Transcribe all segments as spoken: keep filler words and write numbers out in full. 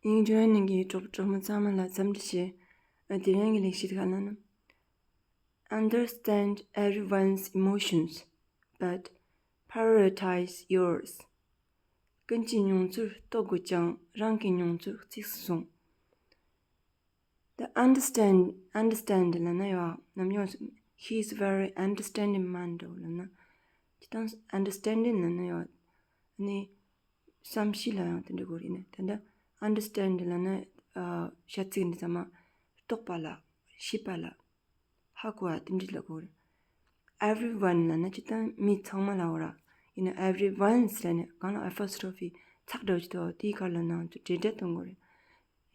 ཡིག་འབྲི་ནས་ཀྱི་གྲོགས་གྲོགས་མོ་ཚང་མ་ལ་འཚམས་འདྲི་ཞུ། ཨ། དེ་རིང་གི་ལེགས་བཤད་ག་ལ་ན། Understand everyone's emotions, but prioritize yours. ཀུན་གྱི་མྱོང་ཚོར་རྟོགས་དགོས་ཀྱང་རང་གི་མྱོང་ཚོར་གཙིགས་སུ་བཟུང་། The understand, understand ལབ་ན་ཡོད། ནམ་ཡང་། He is very understanding man འདྲ་བོ་ལབ་ན། ཅི་དང་understanding ལབ་ན་ཡོད། ནི་བསམ་ཤེས་ལ་ཡང་དེ་འདྲ་གོ་རེད་ནི། ད་ལྟ་understand ལབ་ན། ཨ། བྱ་ཚིག་འདི་ཚང་མ་རྟོགས་པ་ལ། ཤེས་པ་ལ། ཧ་གོ་བ་དེ་འདྲ་ལ་གོ་རེད། Everyone ལབ་ན་ཅི་དང་མི་ཚང་མ་ལ་འོ་ར། ཡིན་ན་everyone's ལབ་ནས་གང་ལ་apostrophe ཚེག་འདྲ་བོ་ཅིག་འདུག་དེའི་ཁ་ལ་ནང་དུ་འབྲེལ་སྒྲ་གཏོང་དགོས་རེད།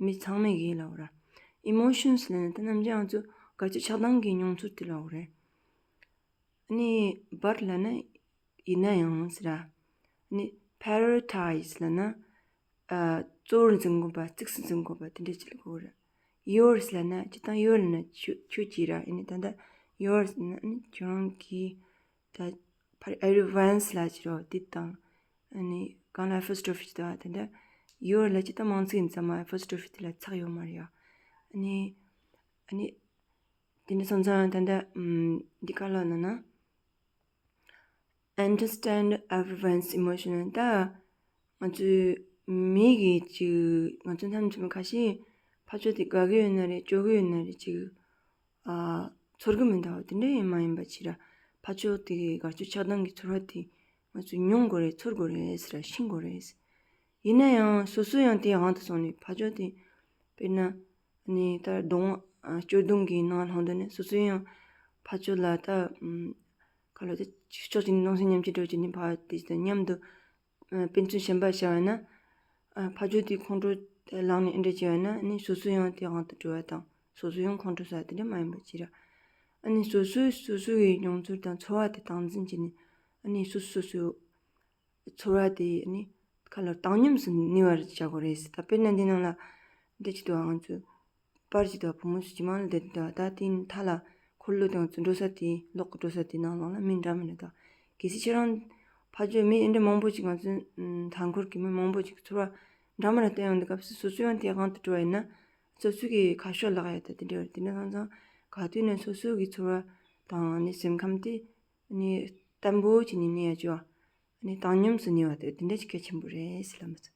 མི་ཚང་མས་གི་ལབ་ར། Emotions ལབ་ན་ད་ནམ་རྒྱུན་ང་ཚོ་དགའ་སྐྱོ་ཆགས་སྡང་གི་མྱོང་ཚོར་དེ་ལབ་རེད། ཨ་ནི་but ལབ་ན་ཡིན་ན་ཡང་ཟེར་ར། ཨ་ནི་prioritize ལབ་ན། ཨ། གཙོ་བོར་འཛིན་དགོས་པ། གཙིགས་སུ་འཛིན་དགོས་པ་དེ་འདྲ་ཅིག་ལ་གོ་ར། Yours ལབ་ན་ཅི་དང་your ལབ་ན་ཁྱོད་ཁྱོད་ཀྱི་ར། ཨ་ནི་ད་ལྟ་yours ལབ་ན་ཨ་ནི་ཁྱོད་རང་གི། ད་ཕར་everyone's ལ་ཅི་རོ་དེ་དང་། ཨ་ནི་གང་ལ་apostrophe ཅི་དང་། ད་ལྟ་your ལ་ཅི་དང་མང་ཚིག་ཡིན་ཙང་མ་apostrophe དེ་ལ་ཚེག་ཡོད་མ་རེད་ཡ། ཨ་ནི་ཨ་ནི་དེ་འདྲ་སོང་ཙང་ད་ལྟ་ཨམ་འདི་ག་ལ་ན་ན། Understand everyone's emotion ད་ང་ཚོའི་མི་གི་ཅིག་ང་ཚོ་ཐམས་ཅད་ཁ་ཤས་ཕར་ཕྱོགས་དེ་དགའ་གི་ཡོད་ན་རེད། སྐྱོ་གི་ཡོད་ན་རེད། ཅིག་ཨ། ཚོར་གི་མི་འདུག་དེ་འདྲ་ཡིན་མ་ཡིན་པ་ཅིག་ར། ཕར་ཕྱོགས་དེ་དགའ་སྐྱོ་ཆགས་སྡང་གི་ཚོར་བ་དེ་ང་ཚོས་མྱོང་དགོས་རེད། ཚོར་དགོས་རེད་ཟེར་ར། ཤེས་དགོས་རེད། ཡིན་ན་ཡང་སོ་སོ་ཡང་དེའི་དབང་དུ་སོང་ནས་ཕར་ཕྱོགས་དེ། དཔེར་ན་ནི་ད་གདོང་ཨ་སྐྱོ་གདུང་གི་ནང་ལྷུང་དུས་ནས་སོ་སོ་ཡང་ཕར་ཕྱོགས་ལ་ད་ཨམ་ག་ལ་དེ་ཕྱོགས་གཅིག་ནས་གདུང་སེམས་མཉམ་སྐྱེད་འགྲོ་གཅིག་ནས་ཕར་དེ་དང་མཉམ་དུ་ཨ་དཔེ་མཚོན་གཞན་པ་བྱ་བ་ན། ཨ་ཕར་ཕྱོགས་དེའི་ཁོང་ཁྲོ་ལངས་ནས་ཨེ་འདྲ་བྱས་པ་ན་ནི་སོ་སོ་ཡང་དེའི་དབང་དུ་འགྲོ་བ་དང་། སོ་སོ་ཡང་ཁོང་ཁྲོ་ཟ་དེ་འདྲ་མ་ཡིན་པ་ཅིག་ར། ཨ་ནི་སོ་སོས་སོ་སོ་གི་མྱོང་ཚོར་དང་ཚོར་བ་དེ་སྟངས་འཛིན་བྱས་ནས། ཨ་ནི་སོ་སོ་སོ་སོའི་ཚོར་བ་དེ་ནི་ཁ་ལ་བཏང་སྙོམས་སུ་ནུས་པར་བྱ་དགོས་རེད་ཟེར། ད་དཔེར་ན་འདི་ནང་ལ་འདི་ཅིག་འདུག་ང་ཚོ་པར་ཅིག་འདུག་བུ་མོ་ཞིག་ཇེ་མང་ལ་བསྡད་འདུག་ད་དེའི་མཐའ་ལ་འཁོར་ལོ་དེ་ང་ཚོ་འགྲོ་ས་དེ་ལོག་གི་འགྲོ་ས་དེ་ནང་ལོགས་ལ་མི་འདྲ་མི་འདྲ་འདུག་གལ་སྲིད་ཁྱེད་རང་ཕར་ཕྱོགས་མི་འདྲ་མང་པོ་ཅིག་ང་ཚོའི་མཐའ་འཁོར་གྱི་མི་མང་པོ་ཅིག་ཚོར་བ་འདྲ་མི་འདྲ་བསྟན་ཡོང་དུས་སྐབས་སུ་སོ་སོ་ཡང་དེའི་དབང་དུ་འགྲོ་བ་ཡིན་ན། སོ་སོ་གི་ཁ་ཕྱོགས་ལག་ཡ་ད་དེ་འདྲ་བར་དེ་འདྲ་སོང་ཙང་ག་དུས་ནས་སོ་སོ་གི་ཚོར་བ་དང་ནི་སེམས་ཁམས་དེ་ནི་བརྟན་པོ་བྱས་ནས་གནས་ཡ་བཅུག་པ། ནི་བཏང་སྙོམས་སུ་གནས་པ་དེ་དེ་འདྲ་ཞིག་གལ་ཆེན་པོ་རེད་ཟེར་ལབ་མི་ཚོ།